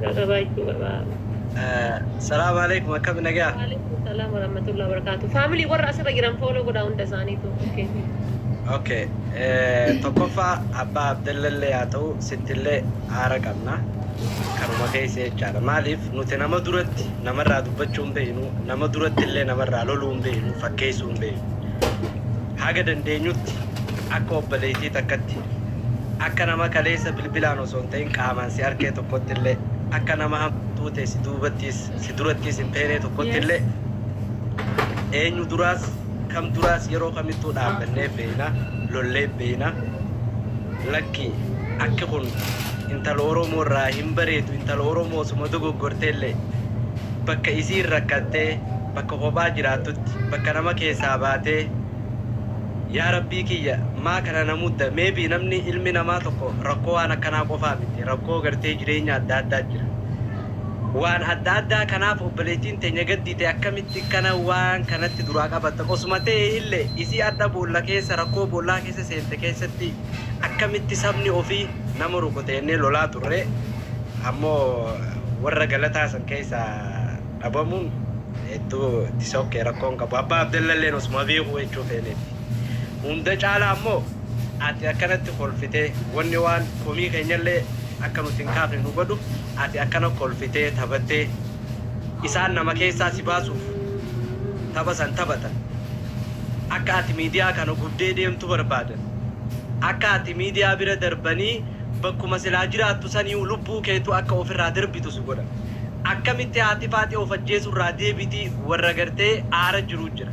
Qabaachuu qaba. Salaamu alaikum, akkam nagaa? Waalaikum salaam warahmatullahi wabarakatuh. Family warra asirra jiran follow godhaa hunda isaaniitu. Okay. Okay. Tokkoffaa abbaa Abdallallee haa ta'u, sittillee aara qabna. Kanuma keessa jechaadha. Maaliif nuti nama duratti namarraa dubbachuu hin beeknu, nama duratti illee namarraa loluu hin beeknu, fakkeessuu hin beeknu. Haga dandeenyutti akka obboleettii takkatti, akka nama kaleessa bilbilaan osoo hin ta'in qaamaan si arkee tokkotti illee, akka nama hamtuu ta'e si duubattis si durattis hin feenee tokkotti illee, eenyu duraas kam duraas yeroo kamittuu dhaabbannee beekna, lollee beekna. Lakki, akki kun intala Oromoo irraa hin bareedu. Intala Oromoo osuma dogoggortee illee bakka isiin rakkattee, bakka kophaa jiraattutti, bakka nama keessaa baatee, yaa Rabbii kiyya, maa kana namudda? Maybe namni, ilmi namaa tokko rakkoo waan akkanaa qofaa miti, rakkoo gartee jireenya adda addaa jira, waan adda addaa. Kanaaf obboleettiin teenya gaddite, akkamitti kana waan kanatti duraa qabattan? Osuma ta'e illee isii adda boolla keessa, rakkoo boollaa keessa seente keessatti akkamitti sabni ofii nama rukute jennee lolaa turre. Ammoo warra galataa san keessaa dhabamuun hedduu itti sokkee, rakkoon qabu. Abbaa Abdallalleen osuma beeku jechuu feeneeti. Hunda caalaa ammoo ati akkanatti kolfitee, wanni waan komii keenyallee akka nuti hin kaafne nu godhu, ati akkana kolfitee taphattee, isaan nama keessaa si baasuuf tapha san taphatan, akka ati miidiyaa kana gubdee deemtu barbaadan, akka ati miidiyaa bira darbanii bakkuma silaa jiraattu sanii lubbuu keetu akka ofirraa darbitu si godhan. Akkamitti haati faaxee of ajjeesu irraa deebitii warra gartee aara jiru jira.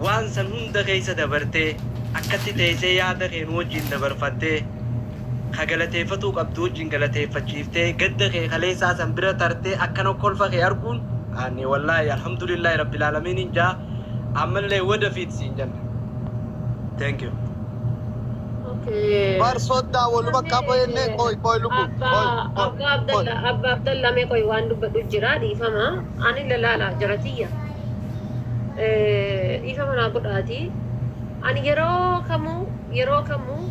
Waan san hunda keessa dabartee akkatti teessee yaada kee nu wajjin dabarfattee, ka galateeffatuu qabdu wajjin galateeffachiiftee, gadda kee kaleessaa san bira tartee akkana kolfa kee arguun, ani wallaahi alhamdulillahi rabbil aalamiin jaa. Ammallee wadafiit siin jenna. Thank you. Okay. Bar soddaa waluma qaba jennee, qoy qoy lubbu qoy Abbaa qoy Abbaa qoy. Abdalla, Abbaa Abdalla, mee qoy, waan dubbadhu jira, dhiifama. Ani lalaala jaratiyya. Dhiifama naa godhaati. Ani yeroo kamuu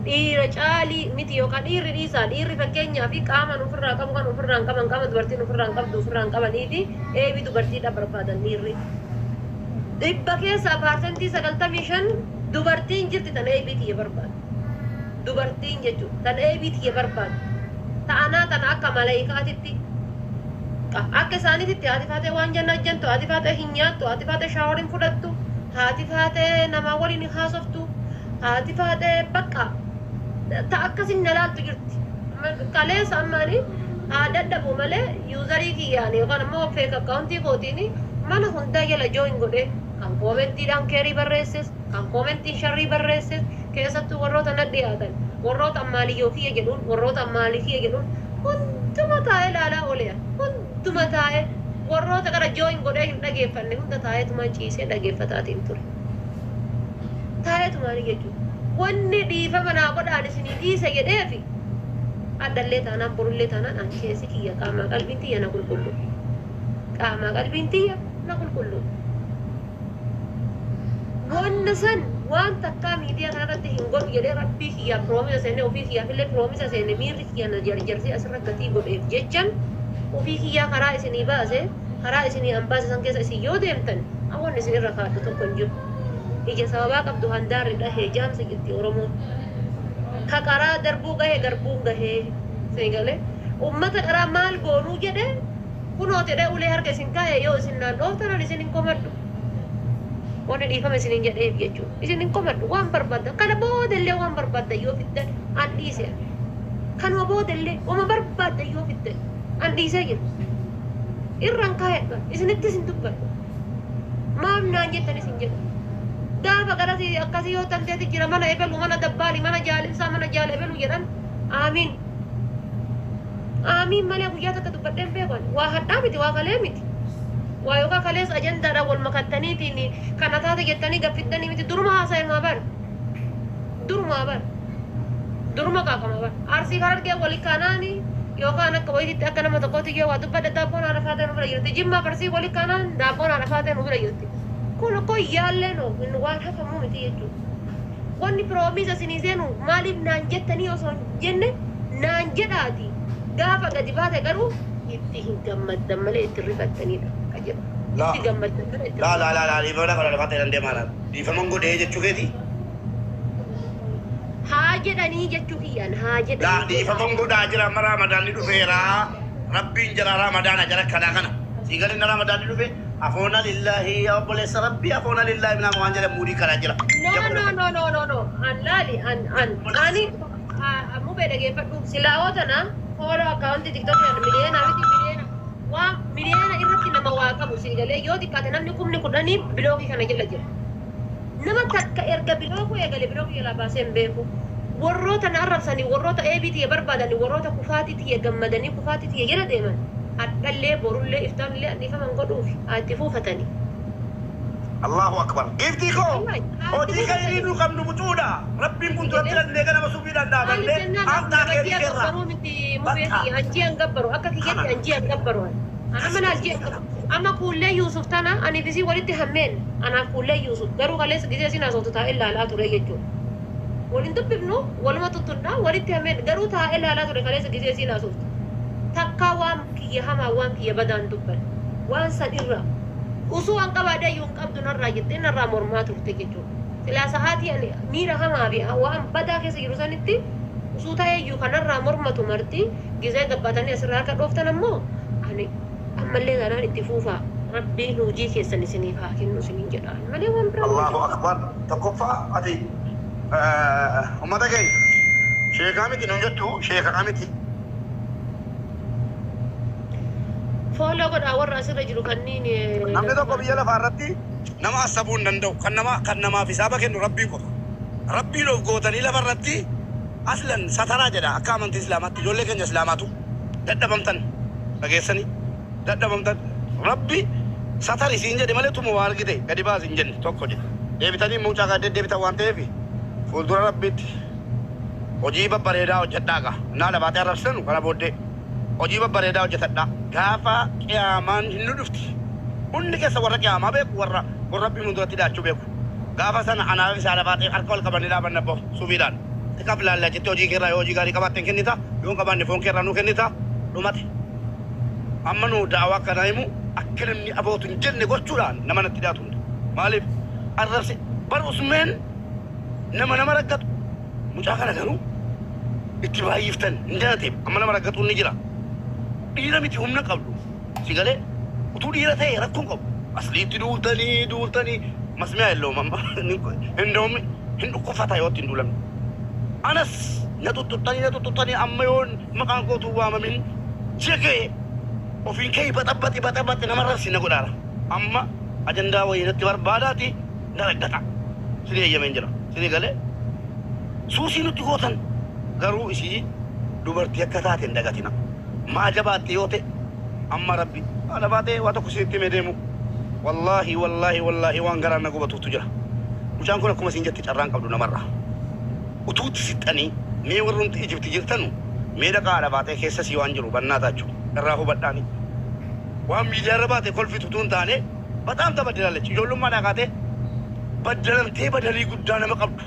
dhiira caalii miti, yookaan dhiirri dhiisaa, dhiirri fakkeenyaa fi qaama ofirraa qabu kan ofirraa hin qaban, qaama dubartiin ofirraa hin qabdu ofirraa hin qabanii fi eebii dubartiidha barbaadan dhiirri. 100 keessaa 95% dubartiin jirti tan eebii tiyya barbaadu. Dubartiin jechuudha tan eebii tiyya barbaadu. Ta'anaa tana akka malaayikaatitti akka isaaniititti haati faatee waan janna jentu, haati faatee hin nyaattu, haati faatee shower hin fudhattu, haati faatee namaa waliin hin haasoftu, haati faatee bakka ta akkasin na laaltu jirti. Kaleessa ammaani haa dadhabu malee userii kiyyaan yookaan ammoo fake accountii kootiin mana hundaa jala join godhee, kan commentiidhaan keerii barreesses, kan commentiin sharrii barreesses, keessattuu warroota na dhiyaatan, warroota ammaaliyyoo kiyya jedhuun, warroota ammaalii kiyya jedhuun hunduma taa'ee ilaalaa ooleera. Hunduma taa'ee, warroota gara join godhee hin dhageeffanne hunda taa'eetumaan ciisee dhageeffataatiin ture. Taa'eetumaan jechuudha. Wanni dhiifama naa godhaan isinii dhiise jedheefi, addallee taanaan borullee taanaan an keessi kiyya, qaamaa qalbiin tiyya na qulqullu. Qaamaa qalbiin tiyya na qulqullu. Wanna san waan takkaa miidiyaa kanarratti hin godhu jedhee Rabbii kiyyaaf promise seene, ofii kiyyaaf illee promise seene. Miirri kiyya na jarjarsee asirra gatii godheef jechan ofii kiyyaa karaa isinii baase, karaa isinii an baase san keessa isin yoo deemtan, awwanni isin irra kaadhu tokko hin jiru. Ija sababaa qabdu handaarri dhahee jaamsa jetti Oromoon. Ka karaa darbuu gahe garbuun gahee seengalee ummata karaa maal goonuu jedhe, kunoo jedhee ulee harka isin kaa'e. Yoo isin naan dhooftan isin hin komadhu. Wanni dhiifama isinin jedheef jechuudha. Isin hin komadhu. Waan barbaaddan kana boodallee, waan barbaaddan yoo fiddan an dhiise. Kanuma boodallee wama barbaaddan yoo fiddan an dhiisee jira. Irraan kaayadha, isinittis hin dubbadhu. Maaf naan jettan isin jedhu. Gaafa garasii akkasii yoo tanteeti jira, mana ebelu, mana dabbaali, mana jaalimsaa, mana jaala ebelu jedhan, aamiin aamiin malee guyyaa takka dubbadheen beeku ani. Waa hadhaa miti, waa kalee miti. Waa yookaan kalees ajandaadhaan wal makattaniitiin kana taate jettanii gaffiddanii miti. Duruma haasa'imaa bar. Durumaa bar. Duruma qaaqama bar. Arsii Harargee wali kanaani yookaan akka wayititti akka nama tokkootti yoo waa dubbadhe, daabboon haadha faatee nu bira jirti. Jimmaa Arsii wali kanaan daabboon haadha faatee nu bira jirti. Kun koo yaallee no waan hafamuu miti jechuudha. Wanni promise isinii seenu maaliif naan jettanii osoo hin jenne naan jedhaati. Gaafa gadi baate garuu itti hin gammaddan malee itti rifattanidha. Ka jedhu. Laa. Itti gammaddan malee itti Laa laa laa laa dhiifama lafa lafa ta'e dandee maala. Dhiifama godhee jechuu keeti. Haa jedhanii jechuu kiyyaan haa Laa jedhanii. dhiifama godhaa jira amma Ramadaanni dhufeera. Rabbiin jira Ramadaana jara kanaa kana. Siigalin Ramadaanni dhufe afoona lillaahi yaa obboleessa Rabbii afoona lillaahi minaa waan jedhan muudii kanaa jira. No, no, no, no, no, no. An laali, an, an, ani, mubee dhageeffadhu. Silaa'oo tana follow akkaawuntii TikTok miliyoona miti miliyoona. Waa miliyoona irratti nama waa qabu siigalee yoo xiqqaate namni 10,000 bilookii kana jala jira. Nama takka erga bilookuu eegale bilookii jalaa baasee hin beeku. Warroota na arrabsanii, warroota eebii tiyya barbaadanii, warroota kufaatii tiyya gammadanii, kufaatii tiyya jala deeman. Hadhallee, borullee, iftaanillee dhiifaman godhuuf haa itti fuufatanii. Allahu akbar. Giiftii koo Wallahi, haa itti hojii kan fuufatanii. inni nu qabnu bucuudha. Rabbiin kun duratti dandee ganama suufiidhaan Maaliif dhaabannee jennaan aantaa nama keetii ji'a keerraa. gabbaruu miti mubee Bakka. kiyya hanji'a hin gabbaru akka kiyyatti Kana. hanji'a hin gabbaru ani. Ana mana hanji'a hin gabbaru. Amma kuullee Yuusuf tana ani fisii walitti hammeen anaaf kuullee Yuusuf garuu kaleessa gisee isin haasoftu taa'ee ilaalaa ture jechuudha. Waliin dubbifnu waluma tuttunnaa walitti hammeen garuu taa'ee ilaalaa ture kaleessa gisee isin haasoftu. Takkaa waan kiyya hamaa waan kiyya badaan dubban waan san irraa usuu waan qabaadee iyyuu hin qabdu narraa jettee narraa mormaa turte jechuudha. Silaa sa'aatii ani miira hamaa fi waan badaa keessa jiru sanitti usuu ta'ee iyyuu kanarraa mormatu marti gisee gabbaatanii asirraa harka dhooftan ammoo ani ammallee kanaan itti fuufaa rabbiin hojii keessan isiniif haa kennu isiniin jedha malee waan biraa waan Allahu jedhu. akbar. Tokkoffaa ati uummata keenya sheekaa miti nuun jettu sheekaa miti. Follow godhaa warra asirra jiru kanneen Namni tokko biyya lafaa irratti nama asabuu hin danda'u. Kan nama kan namaaf hisaaba kennu Rabbiin qofa. Rabbiin of gootanii lafa irratti aslan sataraa jedha akka amantii Islaamaatti ijoollee keenya Islaamaatu dadhabamtan dhageessanii dadhabamtan Rabbi satar isiin jedhe malee tuma waa argite gadi baas hin jenne tokko jedhe. Deebitanii mucaa kan deddeebitan waan ta'eef fuuldura Rabbiitti hojii babbareedaa hojjedhaa gaa. Naa labaatee arrabsanu kana booddee hojii babbareedaa hojjetadhaa. Gaafa qiyaamaan hin nu dhufti. Hundi keessa warra qiyaamaa beeku warra warra Rabbii fuulduratti dhiyaachuu beeku. Gaafa sana anaaf isaa labaatee harka ol qabanii dhaabanna bahu suufiidhaan. Xiqqaaf ilaallaa jettee hojii keerraa yoo hojii gaarii qabaatte hin kennita yoo hin qabaanne foon keerraa nuu kennita dhumate. Amma nu da'awaa akkanaa himu akka namni abootu hin jenne gochuudhaan nama natti dhiyaatu hunda. Maaliif arrabse bar usmeen nama nama raggatu mucaa kana garuu itti baay'iftan hin jalateef amma nama raggatuun ni jira. Dhiira miti humna qabdu si galee utuu dhiira ta'e rakkoon qabu. Asliitti duultanii duultanii masmiyaa illoo mamma hin hin dhukkufata yoo ittiin duulamne. Anas na tuttuttanii na tuttuttanii amma yoo maqaan kootu waamamin jegee ofiin kee baxabbati baxabbati nama rabsi na godhaara. Amma ajandaa wayii natti barbaadaati na raggata. Sinii eeyyameen jira. Sinii galee suusii nutti gootan garuu isii dubartii akka taate hin dagatina. Maa jabaatte yoo ta'e amma Rabbi haadha baatee waa tokko isinitti himee deemu. Wallaahi wallaahi wallaahi waan garaan na gubatuutu jira. Mucaan kun akkuma isin jette carraan qabdu namarraa. Utuutti siqxanii mee warrumti Ijipti jirtanu mee dhaqaa haadha baatee keessa sii waan jiru bannaa taachuu irraa hubadhaani. Waan miidiyaa irra baate kolfitu utuu hin taane bataam tabaddalalechi ijoollummaa kaatee baddalamtee badalii guddaa nama qabdu.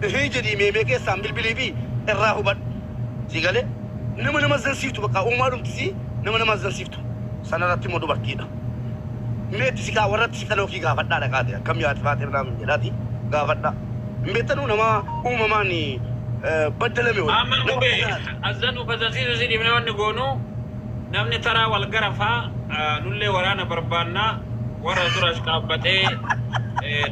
Ihii jedhii meemee keessaan bilbilii fi irraa hubadhu. Si galee nama nama zansiiftu bakka uumaa dhumtisi nama nama zansiiftu. Sanarratti immoo dubartiidha. Meetti si kaa warratti si kalookii gaafadhaa dhaqaate akkam yaati baatee biraan jedhaati gaafadhaa. Hin beektanuu nama uumamaan baddalame wali. Amma Nama mubee akkanaati. azan uffatachiisu si dhibne wanni goonu namni taraa wal garafaa nullee waraana barbaannaa warra dura as dhaabbatee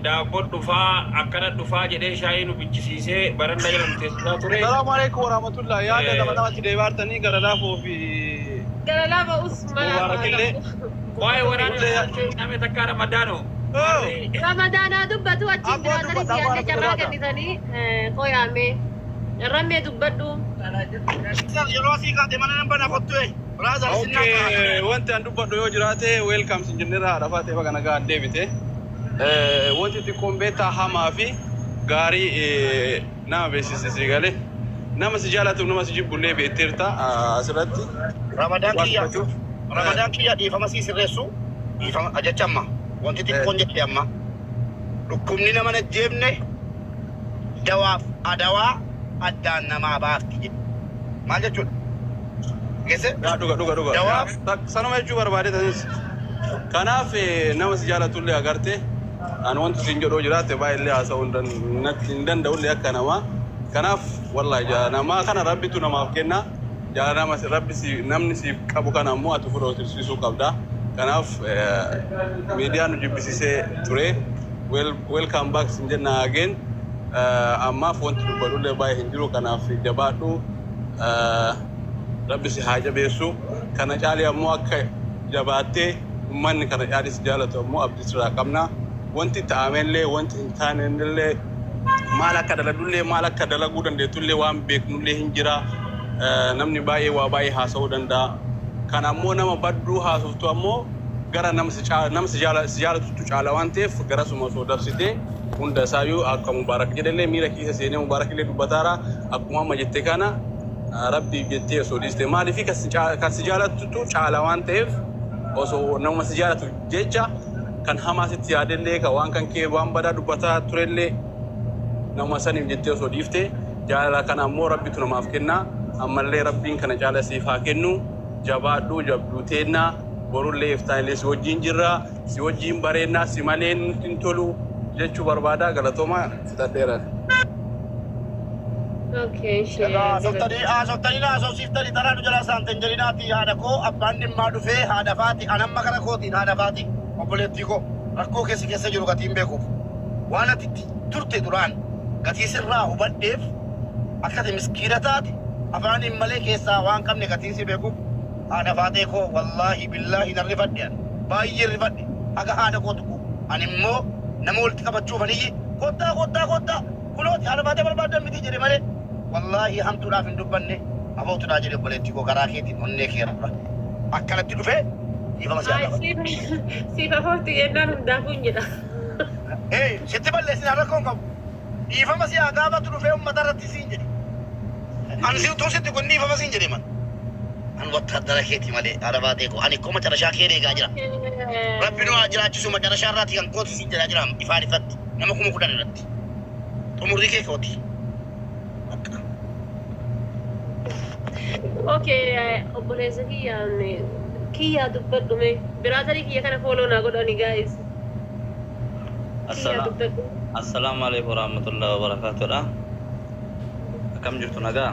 daabboo dhufaa akkana dhufaa jedhee shaayii nu bichisiisee baranda jala nu teessisaa ture. Salaamu alaikum warahmatullah. Yaada nama namatti deebaartanii gara laafoo fi Gara lama usmaa Mubaarakillee. Waa'ee waraana Ullee. namni takkaa ramadaano. Oh. Ramadaanaa dubbatu achiin Abbaa biraatanii dubbata, siyaasa abbaa carraa dubbata. kennitanii qoyaame. Rammee dubbadhu. Yeroo asii kaate mana nan bana kottu Brother sinnaa Okay, wanti an dubbadhu yoo jiraate welcome sin jennera haadha faatee baga nagaan deebite. Wanti xiqqoon beektaa hamaa fi gaarii nama beeksise si galee. Nama si jaalatuuf nama si jibbullee beekteerta asirratti. Ramadaan Waan kiyya dubbatuuf. Ramadaan kiyya dhiifama sii sirreessu dhiifama jecha amma wanti xiqqoon jette amma dhukkubni nama najjeefne dawaaf adawaa addaan namaa baafti jedhe. Maal jechuudha? Geesse? Yaa dhuga dhuga dhuga. Jawaab. Sanuma jechuu barbaade tanis. Kanaaf nama si jaalatullee agarte ani wanti siin jedhoo jiraate baay'illee haasa'uu natti hin danda'ullee akka namaa. Kanaaf wallahi jaalala namaa kana rabbitu namaaf kenna. Jaalala nama rabbi si namni siif qabu kana ammoo ati ofirra tursiisuu qabda. Kanaaf miidiyaan nu jibbisiisee ture. Welcome back sin jenna again. Ammaaf wanti dubbadhullee baay'ee hin jiru, kanaaf jabaadhu. Rabbi si haa jabeessu. Kana caalee ammoo akka jabaattee uummanni kana caalee si jaalatu ammoo abdii sirraa qabna. Wanti ta'amellee wanti hin taanellee maal akka daladullee maal akka dalaguu dandeettullee waan beeknullee hin jira. Namni baay'ee waa baay'ee haasa'uu danda'a. Kana ammoo nama badduu haasoftu ammoo gara nama si jaalatutu caala waan ta'eef gara suma osoo dabsitee hunda isaayyuu akka Mubaarak jedhellee miira keessa seenee Mubaarak illee dubbataara akkuma amma jette kana rabbiif jettee osoo dhiiste, maaliif kan si jaalatutu caala waan ta'eef osoo nama si jaalatu jecha kan hamaa sitti yaadellee kan waan kan kee waan badaa dubbataa turellee nama saniif jettee osoo dhiifte. Jaalala kana ammoo rabbitu namaaf kenna. Ammallee rabbiin kana caala siif haa kennu. Jabaadhu, jabduu teennaa. Borullee iftaanillee si wajjin jirra, si wajjin bareennaa, si malee nutti hin tolu jechuu barbaada. Galatooma, fixadheera. Okay, ishee. Haasoftanii haasoftanii haasofsiiftanii taraa nu jalaa saamtan jedhinaati. Haadha koo, abbaan dhimmaa dhufee haadha faati anamma kara kootiin haadha faati obboleettii koo rakkoo keessa keessa jiru gatiin beekuuf waan ati itti turte duraan gatii sirraa hubadheef akka ati miskiina taate afaaniin malee keessaa waan qabne gatiin si beekuuf haadha faatee koo wallaahi billaahi nan rifadhe, ani baay'ee rifadhe haga haadha koo tuqu. Ani immoo nama walitti qabachuuf aniyyi kottaa kottaa kottaa kunooti haadha faatee barbaadan miti jedhe malee wallaahi hamtuudhaaf hin dubbanne. Abootuudhaa jedhe obboleettii koo garaa keetiin onnee kee irra akkanatti dhufee dhiifama si haa gaafadhu. Siif afooti jennaan hundaafuu hin jedha. Ee, sitti balleessinaa rakkoo hin qabu. Dhiifama si haa gaafatu dhufee uummata irratti siin jedhe. Ani si utuu sitti kun dhiifama siin jedhe man. An wattaaddara keeti malee haadha baatee koo ani koo macarashaa kee eegaa jira. Rabbi nu haa jiraachisu, macarashaa irraati kan kooti siin jedhaa jira ifaan ifatti nama 10,000 irratti. Xumurri kee kooti. Bakka. Okay, obboleessa kiyyaan kiyyaa dubbadhu mee. Brother kiyya kana follow naa godhani guys. Kiyyaa dubbadhu. Assalaamu alaikum warahmatullahi wabarakatuudha. Akkam jirtu, nagaa?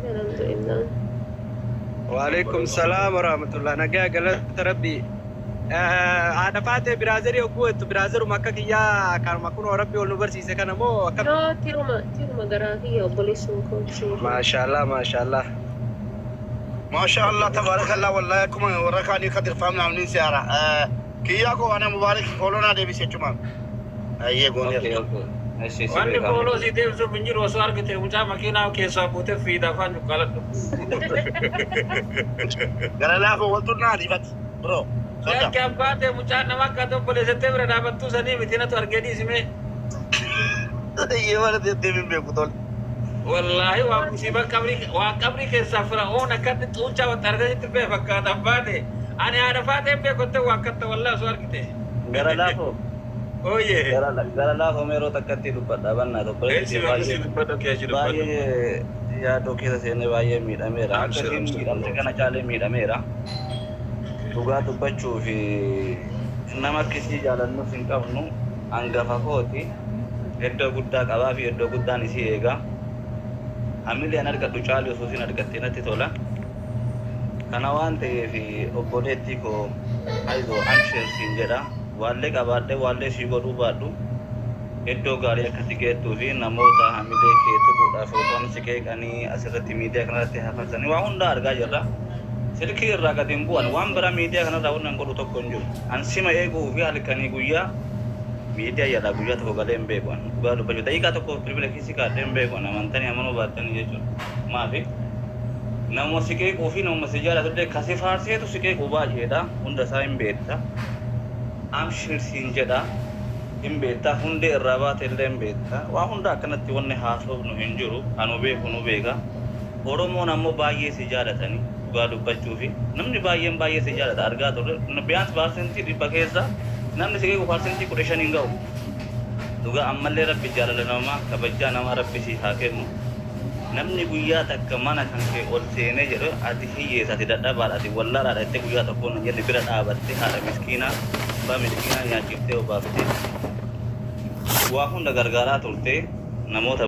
Alhamdulillah. Waalaikum salaam warahmatullah. Nagaa, galata rabbi. Haadha faatee, brother hogguu jettu brotheruma akka kiyyaa kanuma kunoo rabbi ol nu barsiise kana moo akkam? No, tiruma tiruma garaa kiyya obboleessuma koo. Maashaallah, maashaallah. Maasha Allah, tabaarakallah, wallahi akkuma warra kaanii kadir faamna amniin siyaara. Kiyyaa koo ana mubaarak follow naa deebise jechumaan. Ayyee gooneerra. Okay. Eshi si Wanni beekamu. Follow si deebisuuf hin jiru, osoo argite mucaa makiinaa keessaa buutee fiida afaan cuqqaaladhu. Gara laafoo waltu naa dhiifati. Bro. Sodda. Yakki abbaa ta'e mucaan nama akka obboleessattee bira dhaabattuu sanii miti natu argee dhiisimee. Iyyee mana deebiin beeku tole. Wallaahi waa musiiba qabrii waa qabrii keessaa fira'oon akkatti xuuncaa wanta argasitti bee fakkaata abbaa ta'e. Ani haadha faateen beekotte waa akkatta wallaahi osoo argite. Gara laafoo. Ooyee. Gara laafoo yeroo takkatti dubbadha bannaa tokko. Eessi bakka dubbadhu keeshi dubbadhu. Baay'ee yaadoo keessa seenee baay'ee miidhameera. Akka Abshir, isiin abshir. miidhamte kana caalee miidhameera. Dhugaa dubbachuu fi nama akkasii jaalannus hin qabnu, hangafa kooti. Iddoo guddaa qabaa fi iddoo guddaan isii eega. Hamilee an argadhu caalii osoo isin argattee natti tola. Kana waan ta'eef obboleettii koo ayizoo amshir siin jedha. Waallee qabaadhee waallee sii godhuu baadhu iddoo gaarii akkatti geettuu fi namoota hamilee kee tuquudhaaf yookaan si qeeqanii asirratti miidiyaa kanarratti hafarsanii waa hunda argaa jirra. Silkii irraa gadi hin bu'an, waan biraa miidiyaa kanarraa wannan godhu tokko hin jiru. An sima eeguu fi halkanii guyyaa miidiyaa jalaa guyyaa tokko galee hin beeku. An dhugaa dubbachuu daqiiqaa tokko bilbila kiisii kaadhee hin beeku. An amantanii amanuu baattanii jechuudha. Maafi nama si qeequu fi nama si jaalatullee kasi faarseetu si qeequu baay'eedha. Hunda isaa hin beekta. Amshir siin jedha. Hin beekta, hundee irraa baate illee hin beekta. Waa hunda akkanatti wanni haasofnu hin jiru. Anu beeku nu beeka. Oromoon ammoo baay'ee si jaalatanii dhugaa dubbachuu fi namni baay'een baay'ee si jaalata argaa turre. Biyaans 100% keessa namni si qeequ 15% hin ga'u. Dhugaa ammallee rabbi jaalala namaa kabajaa namaa rabbi si haa kennu. Namni guyyaa takka mana kan kee ol seenee jedhu ati hiyyeessa, ati dadhabaadha, ati wallaalaadha jettee guyyaa tokkoon hin jenne bira dhaabattee haadha miskiinaa, abbaa miskiinaa nyaachiftee obaaftee waa hunda gargaaraa turte namoota.